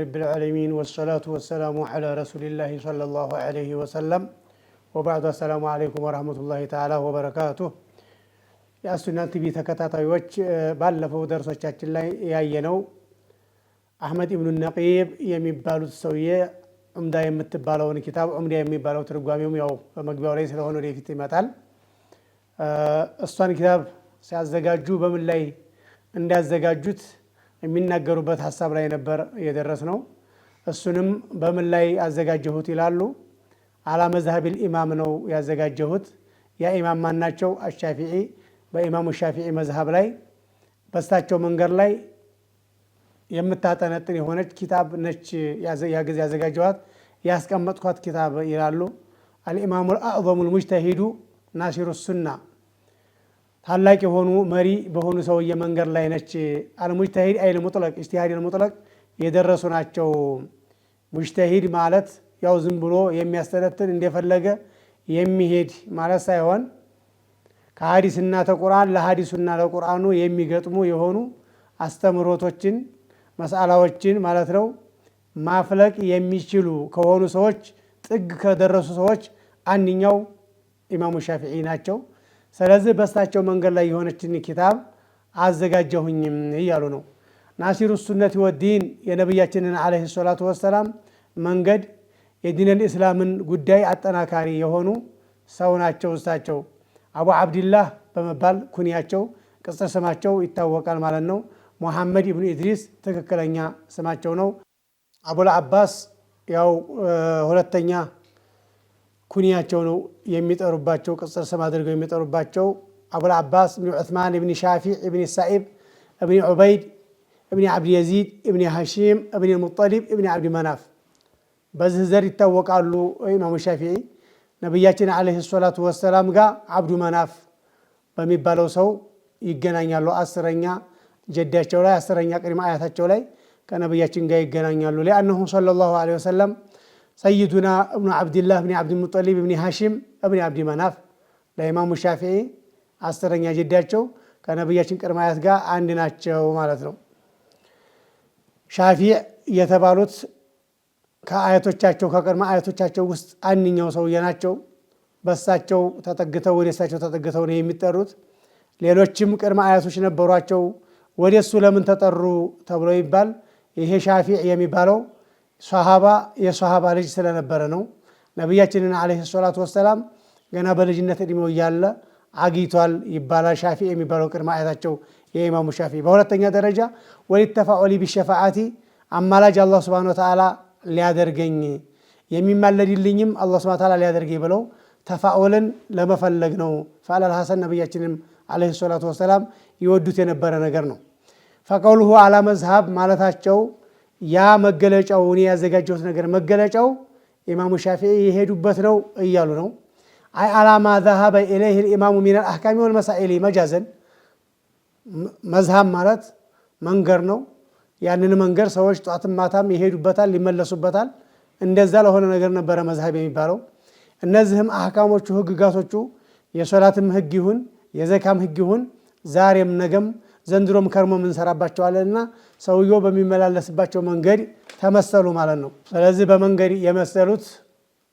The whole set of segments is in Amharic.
رب العالمين والصلاة والسلام على رسول الله صلى الله عليه وسلم وبعد፣ السلام عليكم ورحمة الله تعالى وبركاته። የአሱና ቲቪ ተከታታዮች፣ ባለፈው ደርሶቻችን ላይ ያየነው አሕመድ ኢብኑ ነቂብ የሚባሉት ሰውዬ ዑምዳ የምትባለውን ኪታብ፣ ዑምዳ የሚባለው ትርጓሜውም ያው በመግቢያው ላይ ስለሆነ ወደፊት ይመጣል። እሷን ኪታብ ሲያዘጋጁ በምን ላይ እንዳዘጋጁት የሚናገሩበት ሀሳብ ላይ ነበር የደረስነው። እሱንም በምን ላይ አዘጋጀሁት ይላሉ። على مذهب الإمام ነው ያዘጋጀሁት። ያ ኢማም ማናቸው? አሻፊዒ። በኢማሙ ሻፊዒ መዝሀብ ላይ፣ በሳቸው መንገድ ላይ የምታጠነጥን የሆነች ኪታብ ነች ያጊዜ ያዘጋጀኋት፣ ያስቀመጥኳት ኪታብ ይላሉ። الإمام الأعظم المجتهد ناصر السنة፣ ታላቅ የሆኑ መሪ በሆኑ ሰውዬ መንገድ ላይ ነች። المجتهد أي المطلق اجتهاد المطلق የደረሱ ናቸው። ሙጅተሂድ ማለት ያው ዝም ብሎ የሚያስተነትን፣ እንደፈለገ የሚሄድ ማለት ሳይሆን ከሀዲስና ተቁርአን ለሀዲሱና ለቁርአኑ የሚገጥሙ የሆኑ አስተምህሮቶችን፣ መስአላዎችን ማለት ነው፣ ማፍለቅ የሚችሉ ከሆኑ ሰዎች፣ ጥግ ከደረሱ ሰዎች አንደኛው ኢማሙ ሻፊዒ ናቸው። ስለዚህ በእሳቸው መንገድ ላይ የሆነችን ኪታብ አዘጋጀሁኝም እያሉ ነው። ناصر السنة والدين፣ የነቢያችንን عليه الصلاة والسلام መንገድ፣ የዲነል ኢስላምን ጉዳይ አጠናካሪ የሆኑ ሰው ናቸው። እሳቸው አቡ ዓብዲላህ በመባል ኩንያቸው፣ ቅጽል ስማቸው ይታወቃል ማለት ነው። ሙሐመድ ኢብኑ ኢድሪስ ትክክለኛ ስማቸው ነው። አቡል አባስ ያው ሁለተኛ ኩንያቸው ነው የሚጠሩባቸው፣ ቅጽል ስም አድርገው የሚጠሩባቸው። አቡል አባስ እብኒ ዑትማን እብኒ ሻፊዕ እብኒ ሳኢብ እብኒ ዑበይድ እብኒ ዓብዲ የዚድ እብኒ ሃሺም እብኒ ሙጠሊብ እብኒ ዓብዲ መናፍ፣ በዚህ ዘር ይታወቃሉ። ኢማሙ ሻፊዒ ነቢያችን عليه الصلاة والسلام ጋር ዓብዱ መናፍ በሚባለው ሰው ይገናኛሉ። 10ኛ ጀዳቸው ላይ፣ 10ኛ ቅድመ አያታቸው ላይ ከነቢያችን ጋር ይገናኛሉ። لأنه صلى الله عليه وسلم سيدنا ابن عبد الله بن عبد المطلب بن هاشم بن عبد مناف ለኢማሙ ሻፊዒ 10ኛ ጀዳቸው ከነቢያችን ቅድመ አያት ጋር አንድ ናቸው ማለት ነው። ሻፊዕ የተባሉት ከአያቶቻቸው፣ ከቅድመ አያቶቻቸው ውስጥ አንኛው ሰውዬ ናቸው። በሳቸው ተጠግተው፣ ወደ እሳቸው ተጠግተው ነው የሚጠሩት። ሌሎችም ቅድመ አያቶች ነበሯቸው። ወደ እሱ ለምን ተጠሩ ተብሎ ይባል፣ ይሄ ሻፊዕ የሚባለው ሶሃባ፣ የሶሃባ ልጅ ስለነበረ ነው። ነቢያችንን عليه الصلاة والسلام ገና በልጅነት እድሜው እያለ አግኝቷል ይባላል። ሻፊዕ የሚባለው ቅድመ አያታቸው የኢማሙ ሻፊ። በሁለተኛ ደረጃ وللتفاؤل بالشفاعة፣ አማላጅ አላህ سبحانه وتعالى ሊያደርገኝ፣ የሚማለድልኝም አላህ سبحانه وتعالى ሊያደርገኝ ብለው ተፋኦልን ለመፈለግ ነው። فأل الحسن ነቢያችንም عليه الصلاة والسلام ይወዱት የነበረ ነገር ነው። فقوله على مذهب ማለታቸው ያ መገለጫው፣ እኔ ያዘጋጀሁት ነገር መገለጫው ኢማሙ ሻፊዒ የሄዱበት ነው እያሉ ነው። أي على ما ذهب إليه الإمام من الأحكام والمسائل مجازا። መዝሃብ ማለት መንገድ ነው። ያንን መንገድ ሰዎች ጧትም ማታም ይሄዱበታል፣ ይመለሱበታል። እንደዛ ለሆነ ነገር ነበረ መዝሃብ የሚባለው። እነዚህም አህካሞቹ፣ ህግጋቶቹ፣ የሶላትም ህግ ይሁን የዘካም ህግ ይሁን ዛሬም ነገም ዘንድሮም ከርሞ እንሰራባቸዋለን እና ሰውየው በሚመላለስባቸው መንገድ ተመሰሉ ማለት ነው። ስለዚህ በመንገድ የመሰሉት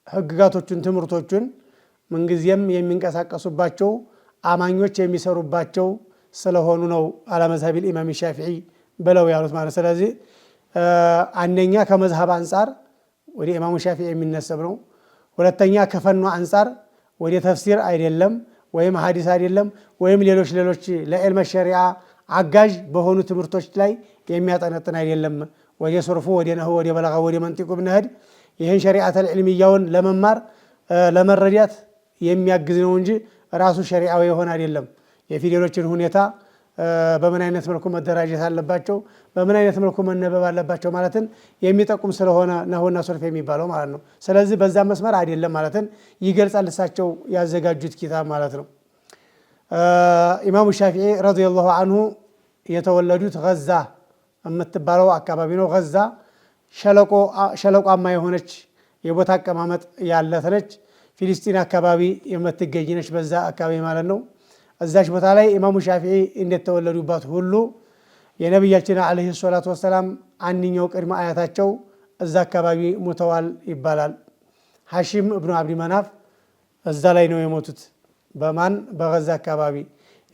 ህግጋቶቹን፣ ትምህርቶቹን ምንጊዜም የሚንቀሳቀሱባቸው፣ አማኞች የሚሰሩባቸው ስለሆኑ ነው على مذهب الإمام الشافعي ብለው ያሉት ማለት። ስለዚህ አንደኛ ከመዝሀብ አንጻር ወደ ኢማሙ ሻፊዒ የሚነሰብ ነው። ሁለተኛ ከፈኑ አንጻር ወደ ተፍሲር አይደለም ወይም ሀዲስ አይደለም ወይም ሌሎች ሌሎች ለዕልመ ሸሪዓ አጋዥ በሆኑ ትምህርቶች ላይ የሚያጠነጥን አይደለም። ወደ ሶርፉ፣ ወደ ነህው፣ ወደ በላጋ፣ ወደ መንጢቁ ብንሄድ ይህን ሸሪዓተል ዕልሚያውን ለመማር፣ ለመረዳት የሚያግዝ ነው እንጂ ራሱ ሸሪዓዊ የሆነ አይደለም። የፊደሎችን ሁኔታ በምን አይነት መልኩ መደራጀት አለባቸው፣ በምን አይነት መልኩ መነበብ አለባቸው ማለትን የሚጠቁም ስለሆነ ነህውና ሶርፍ የሚባለው ማለት ነው። ስለዚህ በዛ መስመር አይደለም ማለትን ይገልጻል እሳቸው ያዘጋጁት ኪታብ ማለት ነው። ኢማሙ ሻፊዒ رضي الله عنه የተወለዱት ገዛ የምትባለው አካባቢ ነው። ገዛ ሸለቋማ የሆነች የቦታ አቀማመጥ ያለት ነች። ፊሊስጢን አካባቢ የምትገኝ ነች። በዛ አካባቢ ማለት ነው። እዛች ቦታ ላይ ኢማሙ ሻፊዒ እንደተወለዱባት ሁሉ የነቢያችን عليه الصلاة والسلام አንኛው ቅድመ አያታቸው እዛ አካባቢ ሙተዋል ይባላል። ሐሺም እብኑ አብዲ መናፍ እዛ ላይ ነው የሞቱት። በማን በገዛ አካባቢ።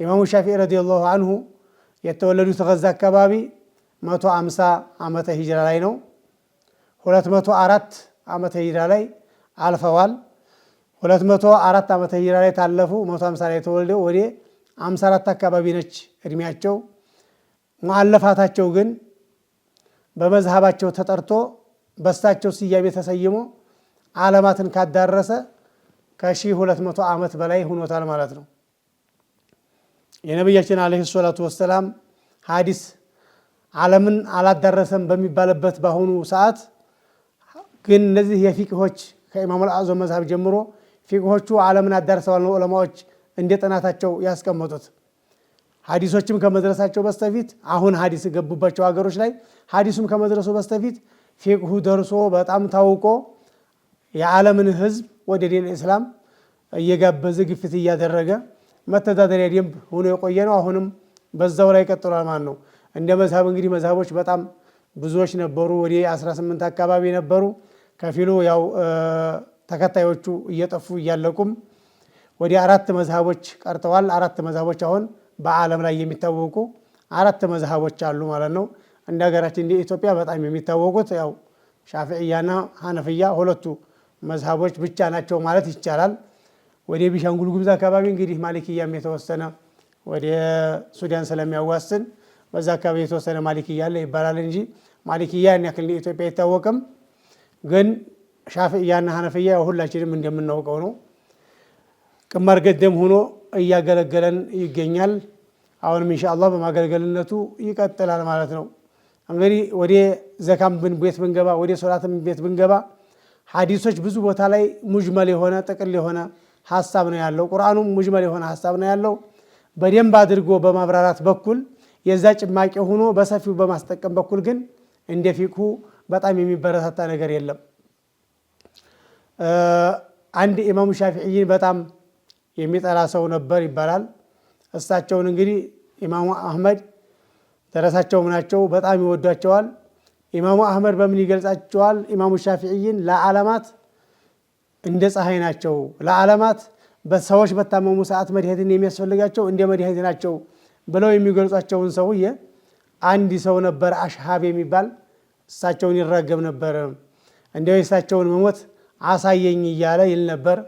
ኢማሙ ሻፊዒ رضي الله عنه የተወለዱት ገዛ አካባቢ 150 ዓመተ ሂጅራ ላይ ነው። 204 ዓመተ ሂጅራ ላይ አልፈዋል። 204 ዓመተ ሂጅራ ላይ ታለፉ። 150 ላይ ተወልደው ወደ 54 አካባቢ ነች እድሜያቸው። ሙአለፋታቸው ግን በመዝሃባቸው ተጠርቶ በሳቸው ስያሜ ተሰይሞ ዓለማትን ካዳረሰ ከ1200 ዓመት በላይ ሆኖታል ማለት ነው። የነቢያችን ዓለይሂ ሰላቱ ወሰላም ሀዲስ ዓለምን አላዳረሰም በሚባልበት በአሁኑ ሰዓት ግን እነዚህ የፊቅሆች ከኢማሙል አዕዞም መዝሀብ ጀምሮ ፊቅሆቹ ዓለምን አዳርሰዋል ነው ዑለማዎች እንደ ጥናታቸው ያስቀመጡት። ሀዲሶችም ከመድረሳቸው በስተፊት አሁን ሀዲስ ገቡባቸው ሀገሮች ላይ ሀዲሱም ከመድረሱ በስተፊት ፊቅሁ ደርሶ በጣም ታውቆ የዓለምን ሕዝብ ወደ ዲን እስላም እየጋበዘ ግፊት እያደረገ መተዳደሪያ ደንብ ሆኖ የቆየ ነው። አሁንም በዛው ላይ ቀጥሏል ማለት ነው። እንደ መዝሀብ እንግዲህ መዝሀቦች በጣም ብዙዎች ነበሩ። ወደ 18 አካባቢ ነበሩ። ከፊሉ ያው ተከታዮቹ እየጠፉ እያለቁም ወደ አራት መዝሀቦች ቀርተዋል። አራት መዝሀቦች አሁን በዓለም ላይ የሚታወቁ አራት መዝሀቦች አሉ ማለት ነው። እንደ ሀገራችን እንደ ኢትዮጵያ በጣም የሚታወቁት ያው ሻፍዕያና ሀነፍያ ሁለቱ መዝሀቦች ብቻ ናቸው ማለት ይቻላል። ወደ ቤኒሻንጉል ጉሙዝ አካባቢ እንግዲህ ማሊክያም የተወሰነ ወደ ሱዳን ስለሚያዋስን በዛ አካባቢ የተወሰነ ማሊክያ አለ ይባላል እንጂ ማሊክያ ያን ያክል ኢትዮጵያ አይታወቅም። ግን ሻፍዕያና ሀነፍያ ሁላችንም እንደምናውቀው ነው። ግንባር ቀደም ሆኖ እያገለገለን ይገኛል። አሁንም ኢንሻአላህ በማገልገልነቱ ይቀጥላል ማለት ነው። እንግዲህ ወደ ዘካም ቤት ብንገባ ወደ ሶላትም ቤት ብንገባ ሀዲሶች ብዙ ቦታ ላይ مجمل የሆነ ጥቅል የሆነ ሀሳብ ነው ያለው። ቁርአኑም مجمل የሆነ ሀሳብ ነው ያለው። በደንብ አድርጎ በማብራራት በኩል የዛ ጭማቂ ሆኖ በሰፊው በማስጠቀም በኩል ግን እንደ ፊቅሁ በጣም የሚበረታታ ነገር የለም። አንድ ኢማሙ ሻፊዕይን በጣም የሚጠላ ሰው ነበር ይባላል። እሳቸውን እንግዲህ ኢማሙ አህመድ ደረሳቸውም ናቸው፣ በጣም ይወዷቸዋል። ኢማሙ አህመድ በምን ይገልጻቸዋል? ኢማሙ ሻፊዕይን ለዓለማት እንደ ፀሐይ ናቸው። ለዓለማት በሰዎች በታመሙ ሰዓት መድኃኒትን የሚያስፈልጋቸው እንደ መድኃኒት ናቸው ብለው የሚገልጿቸውን ሰውዬ አንድ ሰው ነበር አሽሃብ የሚባል እሳቸውን ይራገም ነበር። እንዲያው የእሳቸውን መሞት አሳየኝ እያለ ይል ነበር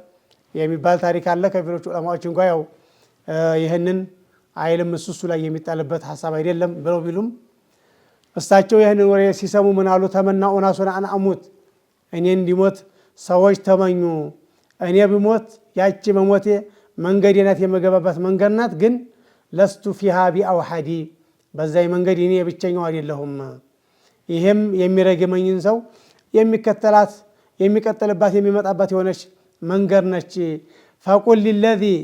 የሚባል ታሪክ አለ። ከፊሎቹ ዑለማዎች እንኳ ያው ይህንን አይልም እሱ ላይ የሚጣልበት ሀሳብ አይደለም ብለው ቢሉም እሳቸው ይህንን ወሬ ሲሰሙ ምን አሉ? تمنى أناس أن أموت፣ እኔ እንዲሞት ሰዎች ተመኙ። እኔ ብሞት ያቺ መሞቴ መንገዴ ናት፣ የምገባባት መንገድ ናት። ግን لست فيها بأوحد፣ በዛይ መንገድ እኔ ብቸኛው አይደለሁም። ይሄም የሚረግመኝን ሰው የሚከተላት የሚቀጥልባት የሚመጣባት የሆነች መንገድ ነች። فقل للذي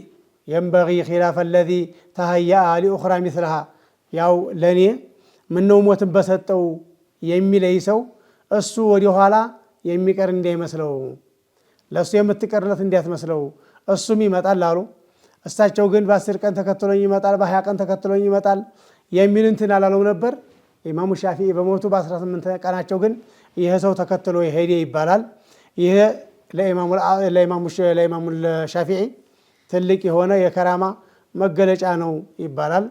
ينبغي خلاف الذي تهيأ لأخرى مثلها፣ ያው ለእኔ ምነው ሞትን በሰጠው የሚለይ ሰው እሱ ወደኋላ የሚቀር እንዳይመስለው፣ ለእሱ የምትቀርለት እንዳትመስለው፣ እሱም ይመጣል አሉ። እሳቸው ግን በ10 ቀን ተከትሎኝ ይመጣል፣ በ20 ቀን ተከትሎኝ ይመጣል የሚል እንትን አላለው ነበር። ኢማሙ ሻፊዒ በሞቱ በ18 ቀናቸው ግን ይህ ሰው ተከትሎ ሄደ ይባላል። ይህ ለኢማሙ ሻፊዒ ትልቅ የሆነ የከራማ መገለጫ ነው ይባላል።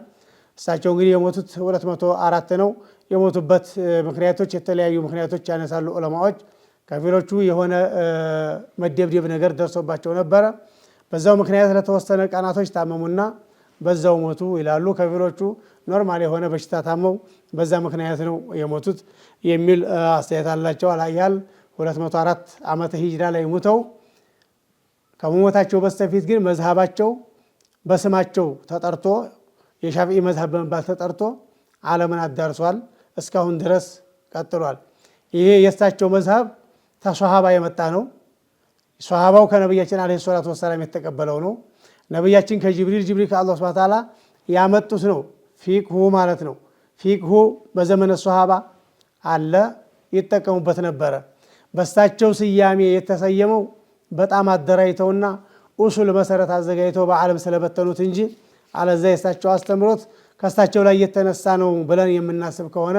እሳቸው እንግዲህ የሞቱት 204 ነው። የሞቱበት ምክንያቶች የተለያዩ ምክንያቶች ያነሳሉ ዑለማዎች። ከፊሎቹ የሆነ መደብደብ ነገር ደርሶባቸው ነበረ። በዛው ምክንያት ለተወሰነ ቀናቶች ታመሙና በዛው ሞቱ ይላሉ። ከፊሎቹ normal የሆነ በሽታ ታመው በዛ ምክንያት ነው የሞቱት የሚል አስተያየት አላቸው። አላያል 204 ዓመተ ሂጅራ ላይ ሙተው ከመሞታቸው በስተፊት ግን መዝሃባቸው በስማቸው ተጠርቶ የሻፊዒ መዝሃብ በመባል ተጠርቶ ዓለምን አዳርሷል። እስካሁን ድረስ ቀጥሏል። ይሄ የእሳቸው መዝሃብ ተሶሃባ የመጣ ነው። ሶሃባው ከነቢያችን ዓለይሂ ሰላቱ ወሰላም የተቀበለው ነው። ነቢያችን ከጅብሪል፣ ጅብሪል ከአላህ ሱብሓነሁ ወተዓላ ያመጡት ነው። ፊቅሁ ማለት ነው። ፊቅሁ በዘመነ ሶሃባ አለ፣ ይጠቀሙበት ነበረ። በሳቸው ስያሜ የተሰየመው በጣም አደራጅተውና ኡሱል መሰረት አዘጋጅተው በዓለም ስለበተኑት እንጂ አለዛ የሳቸው አስተምሮት ከእሳቸው ላይ የተነሳ ነው ብለን የምናስብ ከሆነ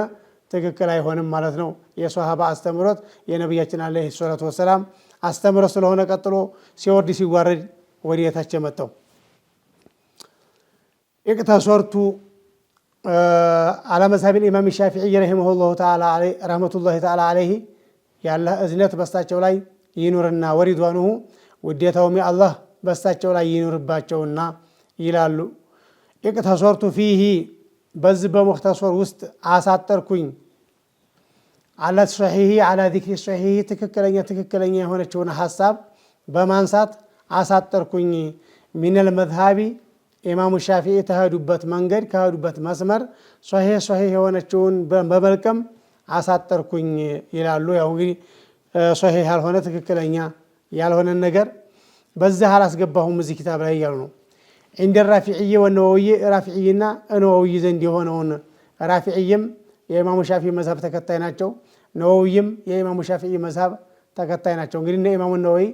ትክክል አይሆንም ማለት ነው። የሶሃባ አስተምሮት የነቢያችን عليه الصلاة والسلام አስተምሮት ስለሆነ ቀጥሎ ሲወርድ ሲዋረድ ወደ ታች የመጣው። اقتصرت على مذهب الإمام الشافعي رحمه الله تعالى رحمة الله تعالى عليه የአላህ እዝነት በሳቸው ላይ ይኑርና ورضوانه ውዴታውም የአላህ በሳቸው ላይ ይኑርባቸውና ይላሉ። اقتصرت فيه በዚህ በሙክተሶር ውስጥ አሳጠርኩኝ على الصحيح على ذكر الصحيح ትክክለኛ ትክክለኛ የሆነችውን ሀሳብ በማንሳት አሳጠርኩኝ። من المذهب ኢማሙ ሻፊዒ ተሄዱበት መንገድ ከሄዱበት መስመር ሶሒህ ሶሒህ የሆነችውን በመልቀም አሳጠርኩኝ ይላሉ። ያው እንግዲህ ሶሒህ ያልሆነ ትክክለኛ ያልሆነን ነገር በዚህ አላስገባሁም እዚህ ኪታብ ላይ እያሉ ነው። عند الرافعي والنووي ራፊዕይና ነወውይ ዘንድ የሆነውን ራፊዕይም የኢማሙ ሻፊዒ መዝሀብ ተከታይ ናቸው። ነወውይም የኢማሙ ሻፊዒ መዝሀብ ተከታይ ናቸው። እንግዲህ እነ ኢማሙ ነወዊ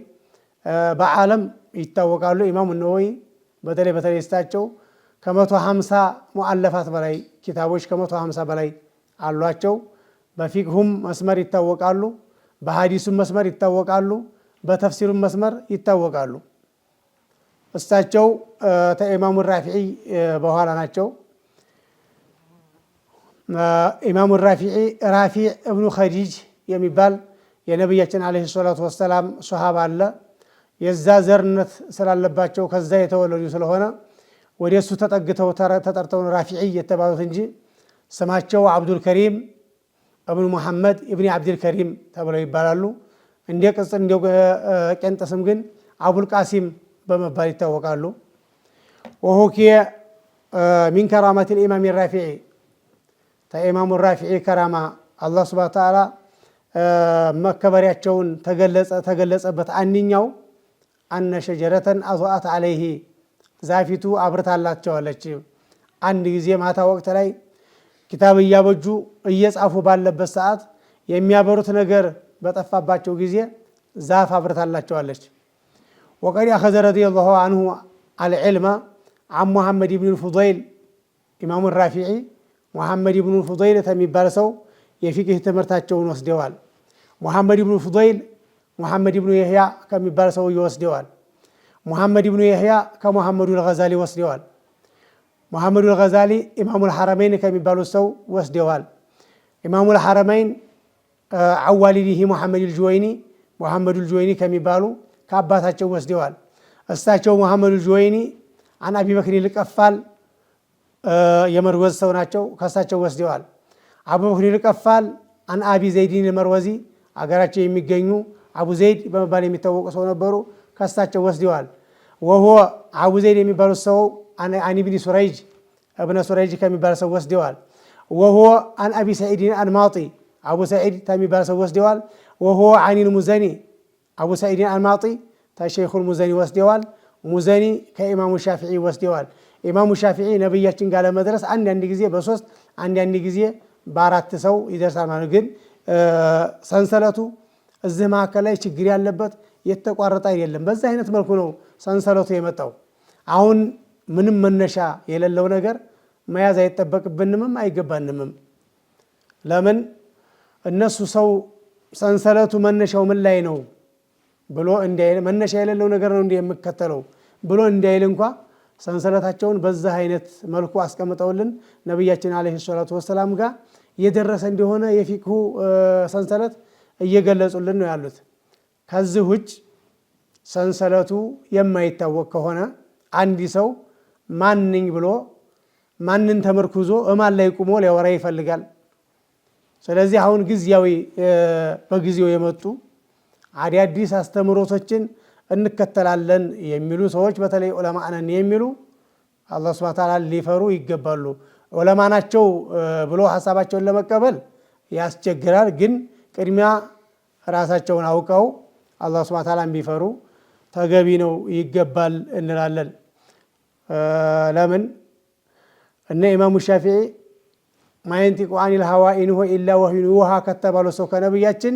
በዓለም ይታወቃሉ። ኢማሙ ነወዊ በተለይ በተለይ እሳቸው ከ150 مؤلفات በላይ ኪታቦች ከ150 በላይ አሏቸው። በፊቅሁም መስመር ይታወቃሉ፣ በሀዲሱም መስመር ይታወቃሉ፣ በተፍሲሩም መስመር ይታወቃሉ። እሳቸው ተኢማሙ ራፊዒ በኋላ ናቸው። ኢማሙ ራፊዒ ራፊዕ እብኑ ኸዲጅ የሚባል የነቢያችን عليه الصلاة والسلام ሶሃባ አለ። የዛ ዘርነት ስላለባቸው ከዛ የተወለዱ ስለሆነ ወደ እሱ ተጠግተው ተጠርተው ራፊዒ የተባሉት እንጂ ስማቸው አብዱልከሪም እብኑ ሙሐመድ ኢብኒ አብዱልከሪም ተብለው ይባላሉ። እንደ ቅጽል እንደ ቄንጥ ስም ግን አቡልቃሲም በመባል ይታወቃሉ። وحكي من كرامة الإمام الرافعي ተኢማሙ ራፊዒ ከራማ አላህ سبحانه وتعالى መከበሪያቸውን ተገለጸበት። አንኛው أن شجرة أضاءت عليه ዛፊቱ አብርታላቸዋለች። አንድ ጊዜ ማታ ወቅት ላይ ኪታብ እያበጁ እየጻፉ ባለበት ሰዓት የሚያበሩት ነገር በጠፋባቸው ጊዜ ዛፍ አብርታላቸዋለች። وقد أخذ رضي الله عنه العلم عن محمد بن الفضيل ኢማሙ ራፊዒ ሙሐመድ ብኑ ፉደይል ከሚባል ሰው የፊቅህ ትምህርታቸውን ወስደዋል። ሙሐመድ ብኑ ፉደይል ሙሐመድ ብኑ የህያ ከሚባል ሰው ወስደዋል። ሙሐመድ ብኑ የህያ ከሙሐመዱ ልገዛሊ ወስደዋል። ሙሐመዱ ልገዛሊ ኢማሙ ልሐረመይን ከሚባሉት ሰው ወስደዋል። ኢማሙ ልሐረመይን عن والده ሙሐመድ ልጅወይኒ ሙሐመዱ ልጅወይኒ ከሚባሉ ከአባታቸው ወስደዋል። እሳቸው ሙሐመዱ ልጅወይኒ عن أبي بكر القفال የመርወዝ ሰው ናቸው። ከእሳቸው ወስደዋል። አቡበክር ልቀፋል عن أبي زيد المروزي አገራቸው የሚገኙ አቡ ዘይድ በመባል የሚታወቁ ሰው ነበሩ። ከእሳቸው ወስደዋል። وهو አቡ ዘይድ የሚባሉት ሰው عن ابن ሱረይጅ እብነ ሱረይጅ ከሚባል ሰው ወስደዋል። وهو عن أبي سعيد الأنماطي አቡ ሰዒድ ከሚባል ሰው ወስደዋል። وهو عن المزني አቡ ሰዒድን አንማጢ ተሸይኹል ሙዘኒ ወስደዋል። ሙዘኒ ከኢማሙ ሻፊዒ ወስደዋል። ኢማሙ ሻፊዒ ነቢያችን ጋር ለመድረስ አንዳንድ ጊዜ በሶስት አንዳንድ ጊዜ በአራት ሰው ይደርሳል ማለት ግን ሰንሰለቱ እዚህ መካከል ላይ ችግር ያለበት የተቋረጠ አይደለም። በዛ አይነት መልኩ ነው ሰንሰለቱ የመጣው። አሁን ምንም መነሻ የሌለው ነገር መያዝ አይጠበቅብንምም አይገባንምም። ለምን እነሱ ሰው ሰንሰለቱ መነሻው ምን ላይ ነው ብሎ እንዳይል መነሻ የሌለው ነገር ነው እንዲህ የምከተለው ብሎ እንዳይል እንኳ ሰንሰለታቸውን በዛ አይነት መልኩ አስቀምጠውልን ነቢያችን ዓለይሂ ሰላቱ ወሰላም ጋር የደረሰ እንደሆነ የፊቅሁ ሰንሰለት እየገለጹልን ነው ያሉት። ከዚህ ውጭ ሰንሰለቱ የማይታወቅ ከሆነ አንድ ሰው ማንኝ ብሎ ማንን ተመርኩዞ እማን ላይ ቁሞ ሊያወራ ይፈልጋል? ስለዚህ አሁን ጊዜያዊ በጊዜው የመጡ አዳዲስ አስተምህሮቶችን እንከተላለን የሚሉ ሰዎች በተለይ ዑለማ ነን የሚሉ አላህ ሱብሓነሁ ወተዓላ ሊፈሩ ይገባሉ። ዑለማ ናቸው ብሎ ሀሳባቸውን ለመቀበል ያስቸግራል። ግን ቅድሚያ ራሳቸውን አውቀው አላህ ሱብሓነሁ ወተዓላ ቢፈሩ ተገቢ ነው ይገባል እንላለን። ለምን እነ ኢማሙ ሻፊዒ ما ينطق عن الهوى إن هو إلا وحي يوحى ከተባሉ ሰው ከነብያችን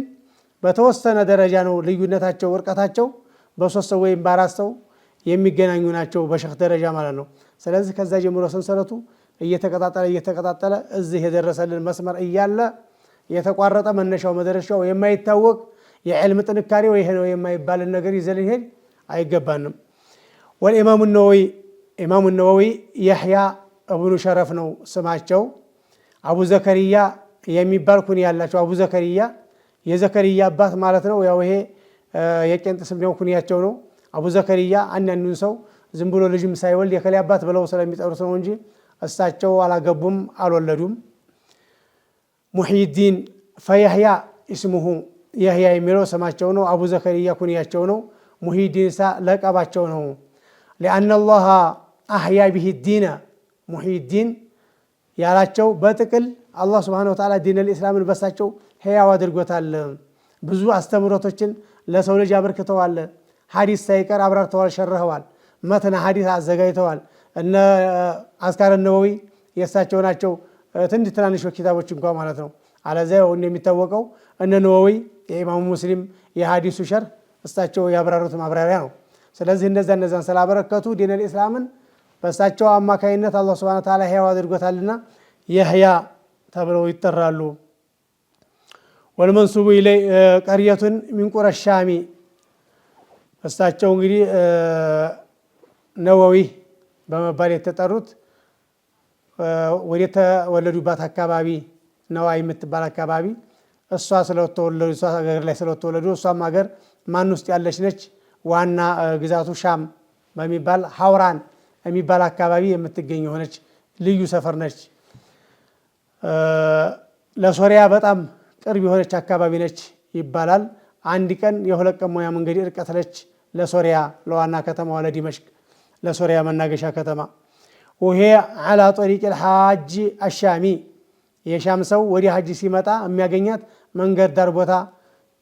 በተወሰነ ደረጃ ነው ልዩነታቸው፣ እርቀታቸው በሶስት ሰው ወይም በአራት ሰው የሚገናኙ ናቸው፣ በሸህ ደረጃ ማለት ነው። ስለዚህ ከዛ ጀምሮ ሰንሰለቱ እየተቀጣጠለ እየተቀጣጠለ እዚህ የደረሰልን መስመር እያለ የተቋረጠ መነሻው መድረሻው የማይታወቅ የዕልም ጥንካሬው ይሄ ነው የማይባልን ነገር ይዘን ልንሄድ አይገባንም። والإمام النووي ኢማሙ ነወዊ የሕያ እብኑ ሸረፍ ነው ስማቸው። አቡ ዘከርያ የሚባል ኩንያ ያላቸው፣ አቡ ዘከርያ የዘከርያ አባት ማለት ነው። ያው ይሄ የቄንጥ ስም ነው፣ ኩንያቸው ነው። አቡ ዘከርያ አንዳንዱን ሰው ዝም ብሎ ልጅም ሳይወልድ የከሌ አባት ብለው ስለሚጠሩት ነው እንጂ እሳቸው አላገቡም፣ አልወለዱም። ሙሒዲን فيحيى اسمه የህያ የሚለው ስማቸው ነው። አቡ ዘከርያ ኩንያቸው ነው። ሙሒዲን ሳ ለቀባቸው ነው። لأن الله أحيا به الدين ሙሒዲን ያላቸው በጥቅል አላህ سبحانه وتعالى دين الإسلام ን በሳቸው ህያው አድርጎታል። ብዙ አስተምህሮቶችን ለሰው ልጅ አበርክተዋል። ሐዲስ ሳይቀር አብራርተዋል፣ ሸርኸዋል። መትነ ሐዲስ አዘጋጅተዋል። እነ አዝካረ ነወዊ የእሳቸው ናቸው። ትንሽ ትናንሽ ኪታቦች እንኳ ማለት ነው። አለዚያ እንደሚታወቀው እነ ነወዊ የኢማሙ ሙስሊም የሐዲሱ ሸርህ እሳቸው ያብራሩት ማብራሪያ ነው። ስለዚህ እነዛን ስላበረከቱ دين الإسلام ን በእሳቸው አማካይነት አላህ سبحانه وتعالى ሕያው አድርጎታልና የህያ ተብለው ይጠራሉ። والمنسوب إليه قرية من قرى الشام እሳቸው እንግዲህ ነወዊ በመባል የተጠሩት ወደ ተወለዱባት አካባቢ ነዋ የምትባል አካባቢ እሷ ስለተወለዱ እሷ ሀገር ላይ ስለተወለዱ እሷም ሀገር ማን ውስጥ ያለች ነች? ዋና ግዛቱ ሻም በሚባል ሀውራን የሚባል አካባቢ የምትገኝ የሆነች ልዩ ሰፈር ነች። ለሶሪያ በጣም ቅርብ የሆነች አካባቢ ነች ይባላል። አንድ ቀን የ2 ቀን ሙያ መንገድ እርቀት ነች ለሶሪያ ለዋና ከተማዋ ለዲመሽቅ ለሶሪያ መናገሻ ከተማ። وهي على طريق الحاج الشامي የሻም ሰው ወደ ሀጅ ሲመጣ የሚያገኛት መንገድ ዳር ቦታ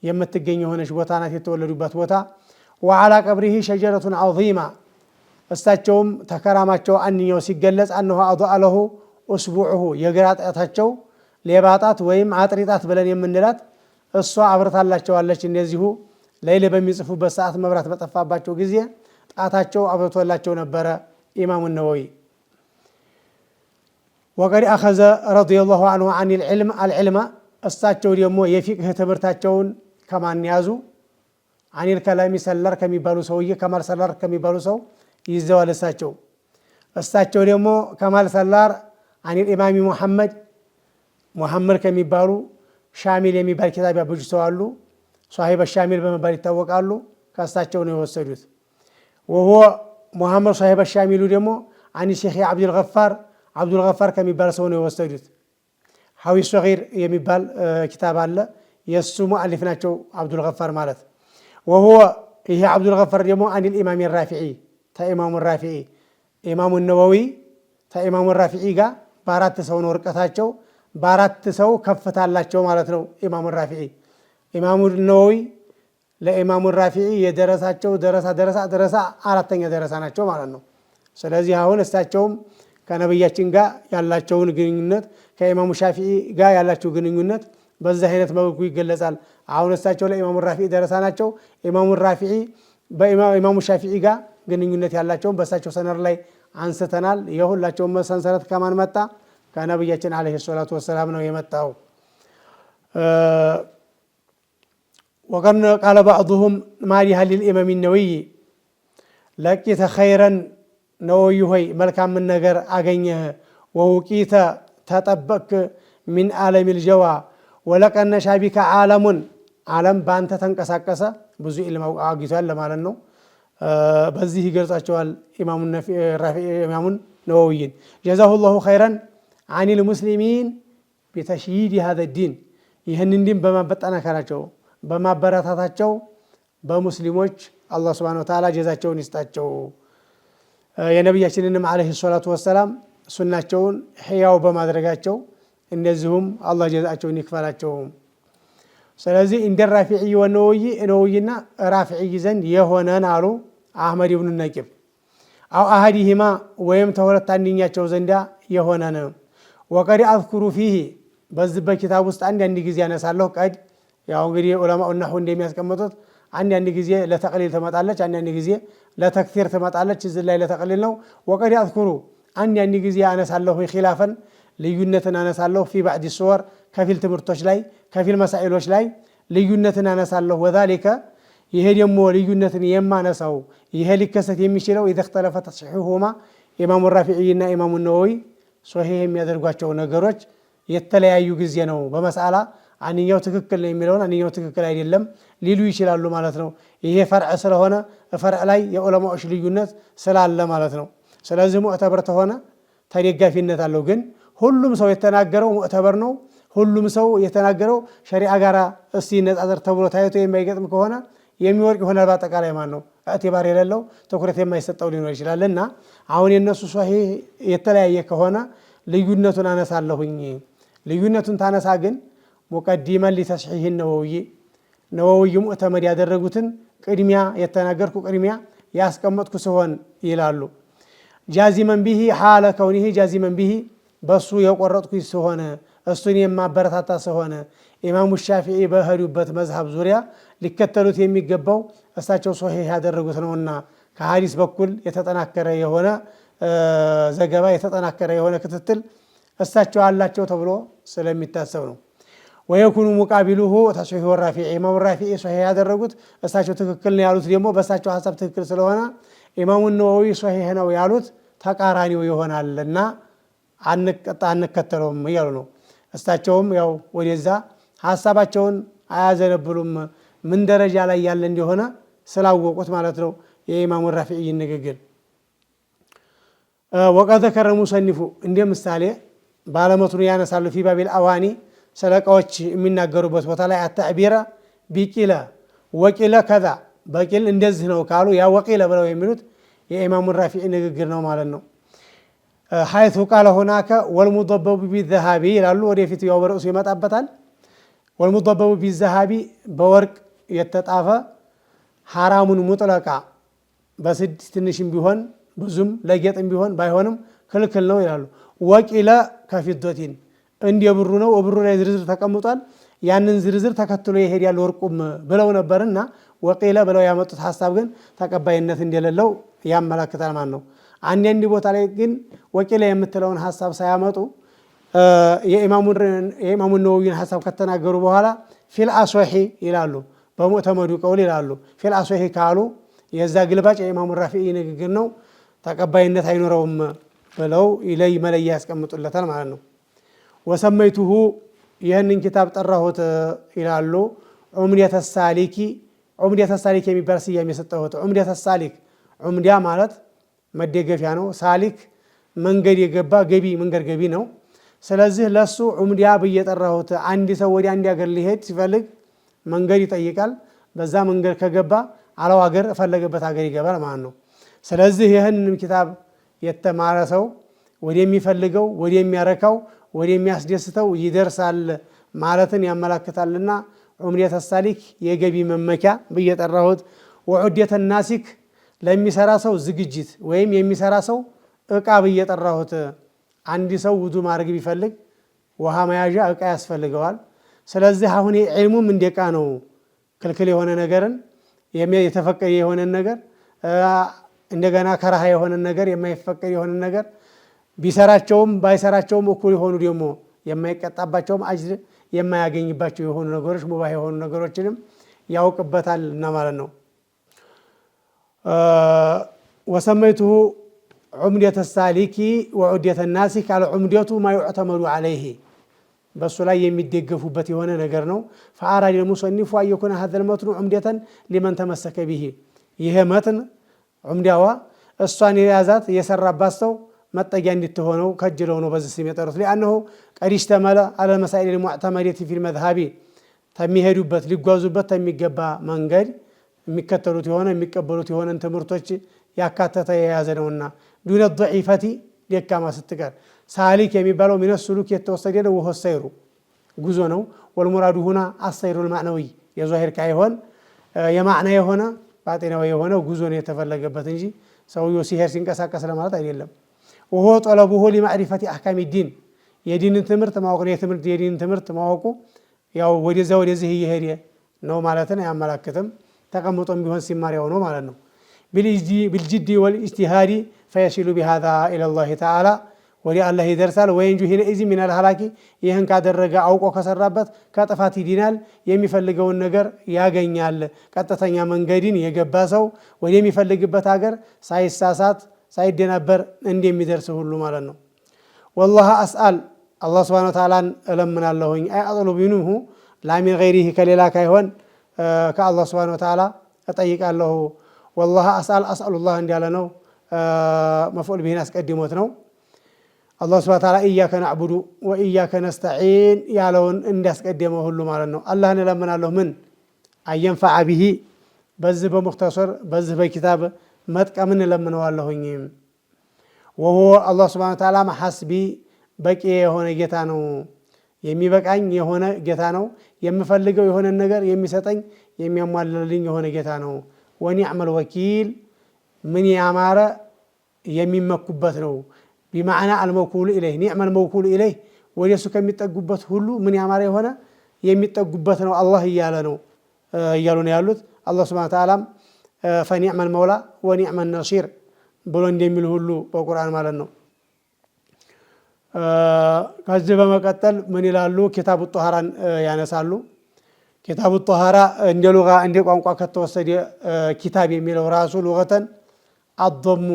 የምትገኝ የሆነች ቦታ ናት፣ የተወለዱባት ቦታ። وعلى قبره شجرة عظيمة እሳቸውም ተከራማቸው አንኛው ሲገለጽ أنه أضاء له إصبعه የግራ ጣታቸው ሌባ ጣት ወይም አጥሪ ጣት ብለን የምንላት እሷ አብርታላቸዋለች። እንደዚሁ ሌይል በሚጽፉበት ሰዓት መብራት በጠፋባቸው ጊዜ ጣታቸው አብርቶላቸው ነበረ ኢማሙ ነወዊ። وقد أخذ رضي الله عنه عن العلم العلم እሳቸው ደግሞ የፊቅህ ትምህርታቸውን ከማን ያዙ? عن الكلام ሰላር ከሚባሉ ሰውዬ ከማል ሰላር ከሚባሉ ሰው ይዘዋል። እሳቸው ደግሞ ከማል ሰላር عن الإمام ሙሐመድ ሙሐመድ ከሚባሉ ሻሚል የሚባል ኪታብ ያበጁ ሰው አሉ። ሷሂበ ሻሚል በመባል ይታወቃሉ። ከእሳቸው ነው የወሰዱት። وهو ሙሐመድ ሷሂበ ሻሚሉ ደግሞ عن شيخ ዓብዱልገፋር ዓብዱልገፋር ከሚባል ሰው ነው የወሰዱት። ሐዊ ሶጊር የሚባል ኪታብ አለ። የእሱ ሙአሊፍ ናቸው ዓብዱልገፋር ማለት። وهو ይሄ ዓብዱልገፋር ደግሞ عن الإمام ራፊዒ ተኢማሙ ራፊዒ ኢማሙ ነወዊ ተኢማሙ ራፊዒ ጋር በአራት ሰው ነው እርቀታቸው፣ በአራት ሰው ከፍታላቸው ማለት ነው። ኢማሙ ራፊዒ ኢማሙ ነወዊ ለኢማሙ ራፊዒ የደረሳቸው ደረሳ ደረሳ ደረሳ አራተኛ ደረሳ ናቸው ማለት ነው። ስለዚህ አሁን እሳቸውም ከነብያችን ጋር ያላቸውን ግንኙነት ከኢማሙ ሻፊዒ ጋር ያላቸው ግንኙነት በዚህ አይነት መልኩ ይገለጻል። አሁን እሳቸው ለኢማሙ ራፊዒ ደረሳ ናቸው። ኢማሙ ራፊዒ በኢማሙ ሻፊዒ ጋር ግንኙነት ያላቸውን በእሳቸው ሰነድ ላይ አንስተናል። የሁላቸውም ሰንሰለት ከማን መጣ? ከነብያችን عليه الصلاة والسلام ነው የመጣው። وقد قال بعضهم مادحا للإمام النووي لقيت خيرا ነወይ ሆይ መልካምን ነገር አገኘህ፣ ووقيت ተጠበቅክ من ألم الجوى ولقد نشا بك عالم ዓለም በአንተ ተንቀሳቀሰ። ብዙ ኢልም አግኝቷል ለማለት ነው። በዚህ ይገልጻቸዋል ኢማሙን ነወዊይን። جزاه الله خيرا عن المسلمين بتشييد هذا الدين ይህንን ዲን በማጠናከራቸው በማበረታታቸው በሙስሊሞች አላህ سبحانه وتعالى ጀዛቸውን ይስጣቸው። የነቢያችንንም عليه الصلاة والسلام ሱናቸውን ሕያው በማድረጋቸው እንደዚሁም አላህ ጀዛቸውን ይክፈላቸው። ስለዚህ عند الرافعي والنووي ነወይና ራፊዕይ ዘንድ የሆነን አሉ አህመድ ብኑ ነቂብ أو أحدهما ወይም ተሁለት አንድኛቸው ዘንዳ የሆነን وقد أذكر فيه በዚህ በኪታብ ውስጥ አንዳንድ ጊዜ ያነሳለሁ። قد ያው እንግዲህ ዑለማው ነሕው እንደሚያስቀምጡት አንዳንድ ጊዜ ለ تقليل ትመጣለች፣ አንዳንድ ጊዜ ለ تكثير ትመጣለች። እዚህ ላይ ለ تقليل ነው። وقد أذكر አንዳንድ ጊዜ አነሳለሁ፣ خلافا ልዩነትን አነሳለሁ፣ في بعض الصور ከፊል ትምህርቶች ላይ፣ ከፊል መሳኢሎች ላይ ልዩነትን አነሳለሁ። وذلك ይሄ ደግሞ ልዩነትን የማነሳው ይሄ ሊከሰት የሚችለው إذا اختلف تصحيحهما ኢማሙ ራፊዒና ኢማሙ ነወዊ ሶሒህ የሚያደርጓቸው ነገሮች የተለያዩ ጊዜ ነው። በመስአላ አንኛው ትክክል ነው የሚለውን አንኛው ትክክል አይደለም ሊሉ ይችላሉ ማለት ነው። ይሄ ፈርዕ ስለሆነ ፈርዕ ላይ የዑለማዎች ልዩነት ስላለ ማለት ነው። ስለዚህ ሙዕተበር ተሆነ ተደጋፊነት አለው። ግን ሁሉም ሰው የተናገረው ሙዕተበር ነው፣ ሁሉም ሰው የተናገረው ሸሪዓ ጋራ እስቲ ይነጻጸር ተብሎ ታይቶ የማይገጥም ከሆነ የሚወርቅ ይሆናል። በአጠቃላይ ማን ነው اعتبار የሌለው፣ ትኩረት የማይሰጠው ሊኖር ይችላል። እና አሁን የእነሱ ሶሒህ የተለያየ ከሆነ ልዩነቱን አነሳለሁኝ። ልዩነቱን ታነሳ ግን مقدما لتصحيح النووي፣ ነወውይ ሙዕተመድ ያደረጉትን ቅድሚያ የተናገርኩ፣ ቅድሚያ ያስቀመጥኩ ሲሆን ይላሉ። جازما به حال كونه جازما به በሱ የቆረጥኩ ሲሆን፣ እሱን የማበረታታ ሲሆን፣ ኢማሙ ሻፊዒ በሄዱበት መዝሀብ ዙሪያ ሊከተሉት የሚገባው እሳቸው ሶሒህ ያደረጉት ነውና፣ ከሀዲስ በኩል የተጠናከረ የሆነ ዘገባ፣ የተጠናከረ የሆነ ክትትል እሳቸው አላቸው ተብሎ ስለሚታሰብ ነው። ويكون مقابله تصحيح الرافعي፣ ኢማሙ ራፊዒ ሶሒህ ያደረጉት፣ እሳቸው ትክክል ነው ያሉት ደግሞ በእሳቸው ሀሳብ ትክክል ስለሆነ ኢማሙ ነወዊ ሶሒህ ነው ያሉት ተቃራኒው ይሆናልና አንከተለውም እያሉ ነው። እሳቸውም ያው ወደዛ ሀሳባቸውን አያዘነብሉም፣ ምን ደረጃ ላይ ያለ እንደሆነ ስላወቁት ማለት ነው የኢማሙ ራፊዒ ንግግር። وقد ذكر المصنف እንደ ምሳሌ ባለመትኑ ያነሳሉ። في باب الأواني ስለ እቃዎች የሚናገሩበት ቦታ ላይ التعبير بقيل وقيل كذا፣ በቂል እንደዚህ ነው ካሉ ያ وقيل ብለው የሚሉት የኢማሙ ራፊዒ ንግግር ነው ማለት ነው። حيث قال هناك والمضبب بالذهب ይላሉ። ወደፊት ያው በርዕሱ ይመጣበታል። والمضبب بالذهب በወርቅ የተጣፈ حرام مطلقا በስድ ትንሽም ቢሆን ብዙም ለጌጥም ቢሆን ባይሆንም ክልክል ነው ይላሉ። وقيل كفضة እንደ ብሩ ነው፣ ብሩ ላይ ዝርዝር ተቀምጧል። ያንን ዝርዝር ተከትሎ ይሄዳል ወርቁም ብለው ነበርና وقيل ብለው ያመጡት ሀሳብ ግን ተቀባይነት እንደሌለው ያመላክታል ማለት ነው። አንዳንድ ቦታ ላይ ግን وقيل የምትለውን ሀሳብ ሳያመጡ የኢማሙን ነወዊን ሀሳብ ከተናገሩ በኋላ في الأصح ይላሉ፣ በሙዕተመዱ ቀውል ይላሉ። في الأصح ካሉ የዛ ግልባጭ የኢማሙ ራፊዒ ንግግር ነው፣ ተቀባይነት አይኖረውም ብለው ይለይ መለያ ያስቀምጡለታል ማለት ነው። وسميته ይህንን ኪታብ ጠራሁት ይላሉ። عمدة السالك፣ عمدة السالك የሚባል ስያሜ የሰጠሁት። عمدة السالك፣ عمدة ማለት መደገፊያ ነው። سالك መንገድ የገባ ገቢ፣ መንገድ ገቢ ነው። ስለዚህ ለሱ عمدة ብዬ ጠራሁት። አንድ ሰው ወደ አንድ ሀገር ሊሄድ ሲፈልግ መንገድ ይጠይቃል። በዛ መንገድ ከገባ አለው ሀገር እፈለገበት ሀገር ይገባል ማለት ነው። ስለዚህ ይህንንም ኪታብ የተማረ ሰው ወደሚፈልገው፣ ወደሚያረካው፣ ወደሚያስደስተው ይደርሳል ማለትን ያመላክታልና عمدة السالك የገቢ መመኪያ ብዬ ጠራሁት። وعدة الناسك ለሚሰራ ሰው ዝግጅት ወይም የሚሰራ ሰው እቃ ብዬ ጠራሁት። አንድ ሰው ውዱ ማድረግ ቢፈልግ ውሃ መያዣ እቃ ያስፈልገዋል። ስለዚህ አሁን ዒልሙም እንደ እቃ ነው። ክልክል የሆነ ነገርን፣ የተፈቀደ የሆነን ነገር፣ እንደገና ከረሃ የሆነን ነገር፣ የማይፈቀድ የሆነን ነገር ቢሰራቸውም ባይሰራቸውም እኩል የሆኑ፣ ደግሞ የማይቀጣባቸውም አጅር የማያገኝባቸው የሆኑ ነገሮች፣ ሙባህ የሆኑ ነገሮችንም ያውቅበታል እና ማለት ነው። وسميته عمدة السالك وعدة الناسك العمدة ما يعتمد عليه በእሱ ላይ የሚደገፉበት የሆነ ነገር ነው። فأراد المصنف أن يكون هذا المتن عمدة لمن تمسك به፣ ይሄ መትን ዑምዲያዋ እሷን የያዛት የሰራባት ሰው መጠጊያ እንድትሆነው ከጅለው ነው በዚህ ስም የጠሩት። لأنه قد اشتمل على المسائل المعتمدة في المذهب ተሚሄዱበት ሊጓዙበት ተሚገባ መንገድ የሚከተሉት የሆነ የሚቀበሉት የሆነን ትምህርቶች ያካተተ የያዘ ነውና። دون الضعيفة ደካማ ስትቀር። سالك የሚባለው من السلوك የተወሰደ ነው። وهو السير ጉዞ ነው። والمراد هنا السير المعنوي የዛሂር ካይሆን የማዕና የሆነ ባጢናዊ የሆነ ጉዞ ነው የተፈለገበት እንጂ ሰውየው ሲሄድ ሲንቀሳቀስ ለማለት አይደለም። وهو طلبه لمعرفة أحكام الدين የዲንን ትምህርት ማወቅ ነው። የትምህርት የዲንን ትምህርት ማወቁ ያው ወደዚያ ወደዚህ እየሄደ ነው ማለትን አያመላክትም። ተቀምጦም ቢሆን ሲማር ያው ነው ማለት ነው። بالجد والاجتهاد فيصل بهذا إلى الله تعالى ወደ አላህ ይደርሳል። وينجو حينئذ من الهلاك ይህን ካደረገ አውቆ ከሰራበት ከጥፋት ይድናል፣ የሚፈልገውን ነገር ያገኛል። ቀጥተኛ መንገድን የገባ ሰው ወደሚፈልግበት ሀገር ሳይሳሳት ሳይደናበር እንደሚደርስ ሁሉ ማለት ነው። والله أسأل አላህ سبحانه وتعالى ን እለምናለሁኝ። أي أطلب منه لا من غيره ከሌላ ካይሆን ከአላህ سبحانه وتعالى እጠይቃለሁ። والله أسأل أسأل الله እንዲያለ ነው። مفعول به ን አስቀድሞት ነው። አላህ سبحانه وتعالى إياك نعبد وإياك نستعين ያለውን እንዲያስቀደመው ሁሉ ማለት ነው። አላህን እለምናለሁ ምን أن ينفع به በዚህ በሙክተሰር በዚህ በኪታብ መጥቀምን እለምነዋለሁኝ። وهو አላህ سبحانه وتعالى حسبي በቂ የሆነ ጌታ ነው። የሚበቃኝ የሆነ ጌታ ነው። የምፈልገው የሆነን ነገር የሚሰጠኝ የሚያሟላልኝ የሆነ ጌታ ነው። ونعم الوكيل ምን ያማረ የሚመኩበት ነው። بمعنى الموكول إليه نعم الموكول إليه ወደ እሱ ከሚጠጉበት ሁሉ ምን ያማረ የሆነ የሚጠጉበት ነው አላህ እያለ ነው እያሉ ነው ያሉት። አላህ سبحانه وتعالى ም فنعم المولى ونعم النصير ብሎ እንደሚል ሁሉ በቁርአን ማለት ነው። ከዚህ በመቀጠል ምን ይላሉ? كتاب الطهارة ን ያነሳሉ። كتاب الطهارة እንደ لغة እንደ ቋንቋ ከተወሰደ كتاب የሚለው ራሱ لغة الضم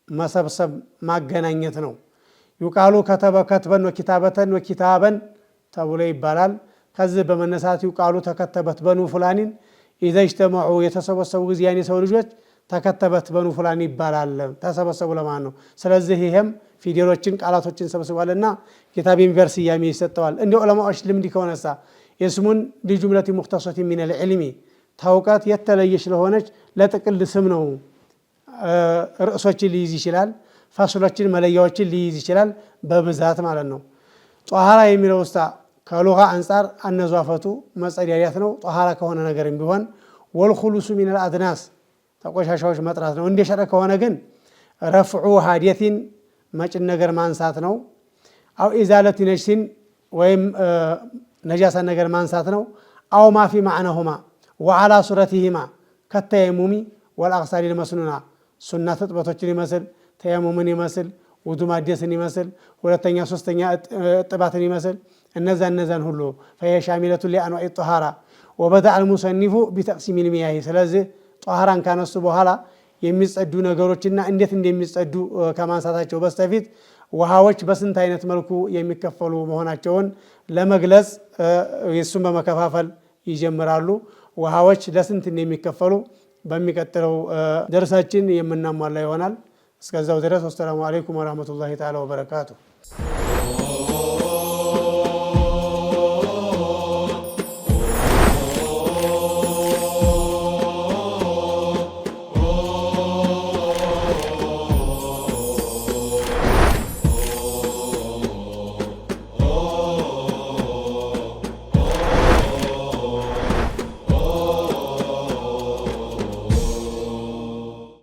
መሰብሰብ ማገናኘት ነው። يقال كتب كتبا وكتابة وكتابا ተብሎ ይባላል። ከዚህ በመነሳት يقال تكتبت بنو فلان إذا اجتمعوا የተሰበሰቡ ጊዜ ያን የሰው ልጆች تكتبت بنو فلان ይባላል። ተሰበሰቡ ለማለት ነው። ስለዚህ ይሄም ፊደሎችን ቃላቶችን ሰብስቧልና كتاب የሚባል ስያሜ ይሰጠዋል። እንደ ዑለማዎች ልምድ ከሆነሳ اسم لجملة مختصة من العلم ተውቀት የተለየች ለሆነች ለጥቅል ስም ነው። ርዕሶችን ሊይዝ ይችላል። ፈስሎችን መለያዎችን ሊይዝ ይችላል በብዛት ማለት ነው። طهارة የሚለው ውስታ ከ لغة አንጻር النظافة መጸዳዳት ነው። طهارة ከሆነ ነገርም ቢሆን والخلوص من الأدناس ተቆሻሻዎች መጥራት ነው። እንደ شرع ከሆነ ግን رفع حدث መጭን ነገር ማንሳት ነው። أو إزالة نجس ወይም ነጃሳ ነገር ማንሳት ነው። أو ما في معناهما وعلى صورتهما كالتيمم والأغسال المسنونة ሱና ትጥበቶችን ይመስል ተየሙምን ይመስል ውዱ ማደስን ይመስል ሁለተኛ ሶስተኛ እጥባትን ይመስል እነዛ እነዛን ሁሉ فهي شاملة لأنواع الطهارة وبدأ المصنف بتقسيم المياه። ስለዚህ ጧሃራን ካነሱ በኋላ የሚጸዱ ነገሮችና እንዴት እንደሚጸዱ ከማንሳታቸው በስተፊት ውሃዎች በስንት አይነት መልኩ የሚከፈሉ መሆናቸውን ለመግለጽ የእሱን በመከፋፈል ይጀምራሉ። ውሃዎች ለስንት እንደሚከፈሉ በሚቀጥለው ደርሳችን የምናሟላ ይሆናል። እስከዛው ድረስ ወሰላሙ አለይኩም ወረህመቱላሂ ተዓላ ወበረካቱ።